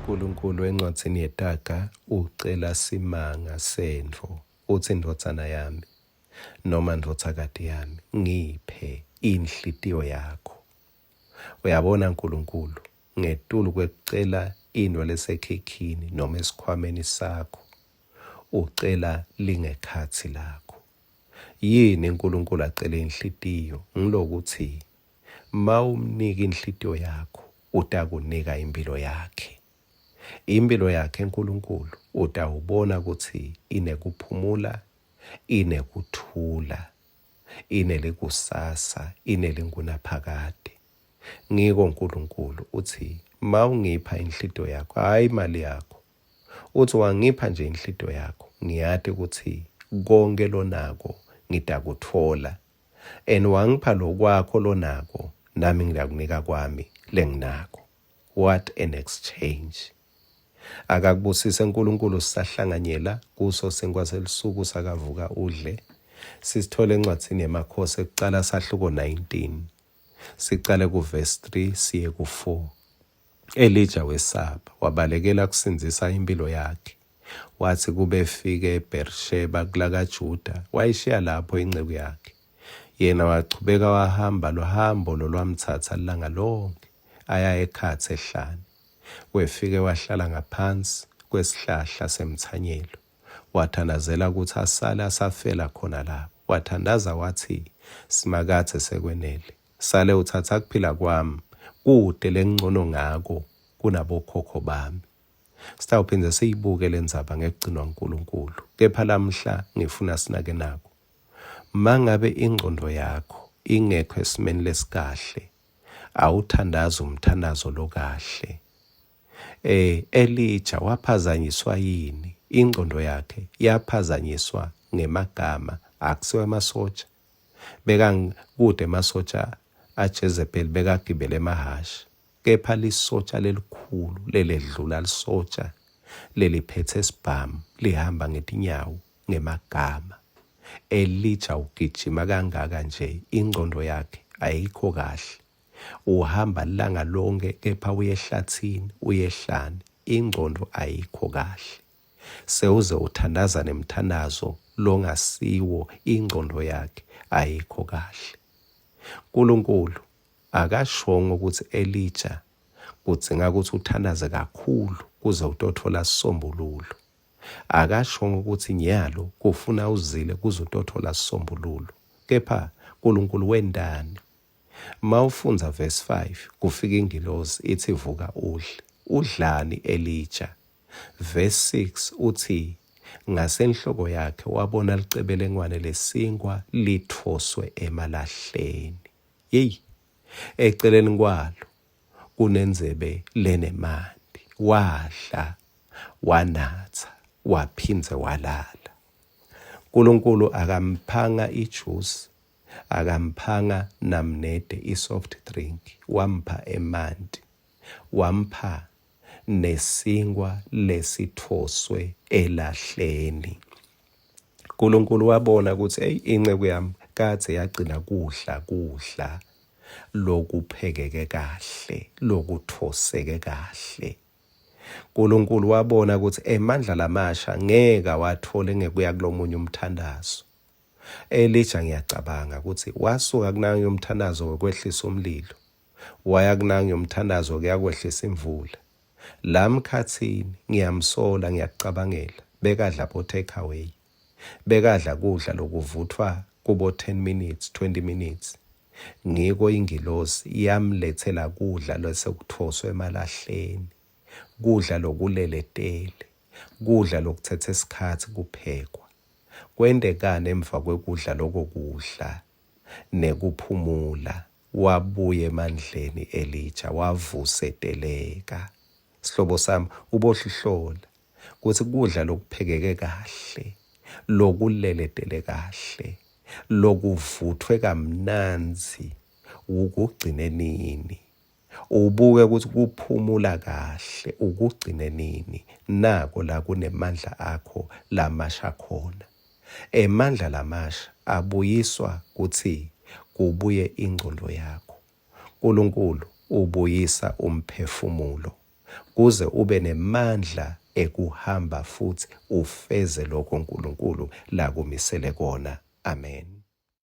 Nkulunkulu encwadzini yeTaga ucela simanga sentfo, utsi, Ndvodzana yami, noma ndvodzakati yami, ngiphe inhlitiyo yakho. Uyabona Nkulunkulu, ngetulu kwekucela intfo lesekhikhini noma esikhwameni sakho, ucela lingekhatsi lakho. Yini Nkulunkulu acele inhlitiyo? Ngilokutsi mawumnika inhlitiyo yakho, utakunika imphilo yakhe. Imphilo yakhe Nkulunkulu utawubona kutsi inekuphumula, inekuthula, inelikusasa, inelingunaphakade. Ngiko Nkulunkulu utsi mawungipha inhlitiyo yakho, hhayi imali yakho, Utsi wangipha nje inhlitiyo yakho, ngiyati kutsi konke lonako ngitakutfola. And wangipha lokwakho lonako, nami ngiyakunika kwami lenginako. What an exchange. Akakubusise uNkulunkulu sisahlanganyela kuso sinkwa selusuku sakavuka udle. Sisithole encwadzini yeMakhosi ekucala sahluko 19. Sicale kuverse 3 siye ku-4. Elija wesaba, wabalekela kusindzisa imphilo yakhe. Watsi kube efike eBherisheba kulakaJuda, wayishiya lapho inceku yakhe. Yena wachubeka wahamba luhambo lolwamtsatsa lilanga lonkhe, aya ekhatsi ehlane. Wefike wahlala ngaphansi kwesihlahla semtsanyelo, wathandazela kutsi asale asafela khona lapho. Wathandaza watsi, Simakadze, sekwenele! Sale utsatsa kuphila kwami, kute lengincono ngako kunabokhokho bami. Sitawuphindze siyibuke lendzaba ngekugcinwa nguNkulunkulu, kepha lamhla ngifuna sinake naku. Mangabe ingcondvo yakho ingekho esimeni lesikahle, awuthandazi umthandazo lokahle. Eh, Elija waphazanyiswa yini? Ingcondvo yakhe yaphazanyiswa ngemagama akusiwo emasotja. Bekangikude emasotja aJezebeli bekagibele emahhashi, kepha lisotja lelikhulu leledlula lisotja leliphetse sibhamu lihamba ngetinyawo ngemagama. Elija ugijima kangaka nje ingcondvo yakhe ayikho kahle. Uhamba lilanga lonkhe kepha uye ehlathini, uye ehlane, ingcondvo ayikho kahle. Sewuze uthandaza nemthandazo longasiwo ingcondvo yakhe ayikho kahle. Nkulunkulu akashongo kutsi Elija kudzinga kutsi uthandaze kakhulu kuze utotfola sisombululo. Akashongo kutsi nyalo kufuna uzile kuze utotfola sisombululo. Kepha Nkulunkulu wentani? Mawufundza verse 5 kufika ingilosi itsi vuka udle. Udlani Elija? Verse 6 utsi ngasenhloko yakhe wabona licebelengwane lesinkwa litfoswe emalahleni. Yeyi, eceleni kwalo kunendzebe lenemanti. Wadla, wanatsa, waphindze walala. Nkulunkulu akamphanga ijuice, akamphanga namnede i-soft drink, wampha emanti, wampha nesinkwa lesitfoswe elahleni. Nkulunkulu wabona kutsi eyi inceku yami kadze yagcina kudla kudla lokuphekeke kahle, lokuthoseke kahle. Nkulunkulu wabona kutsi emandla lamasha ngeke awathole ngekuya kulomunye umthandazo. Elija ngiyacabanga kutsi wasuka kunange umthandazo wekwehlisa umlilo Waya kunangi umthandazo kuyakwehlisa imvula. La mkhathini ngiyamsola ngiyakucabangela bekadla bo take away. Bekadla kudla lokuvuthwa kubo 10 minutes 20 minutes. Ngiko ingilosi yamlethela kudla lesekuthoswe emalahleni. Kudla lokuleletele. Kudla lokutsetse sikhatsi kuphekwa. Kwentekani emva kwekudla loko kudla nekuphumula? Wabuya emandleni Elija, wavuseteleka. Sihlobo sami, ubohlihlola kutsi kudla lokuphekeke kahle, lokuleletele kahle, lokuvuthwe kamnandzi ukugcine nini. Ubuke kutsi kuphumula kahle ukugcine nini, nako la kunemandla akho lamasha khona. Emandla lamasha abuyiswa kutsi kubuye ingcondvo yakho. Nkulunkulu ubuyisa umphefumulo. kuze ube nemandla ekuhamba futsi ufeze lokho uNkulunkulu lakumisele kona. Amen.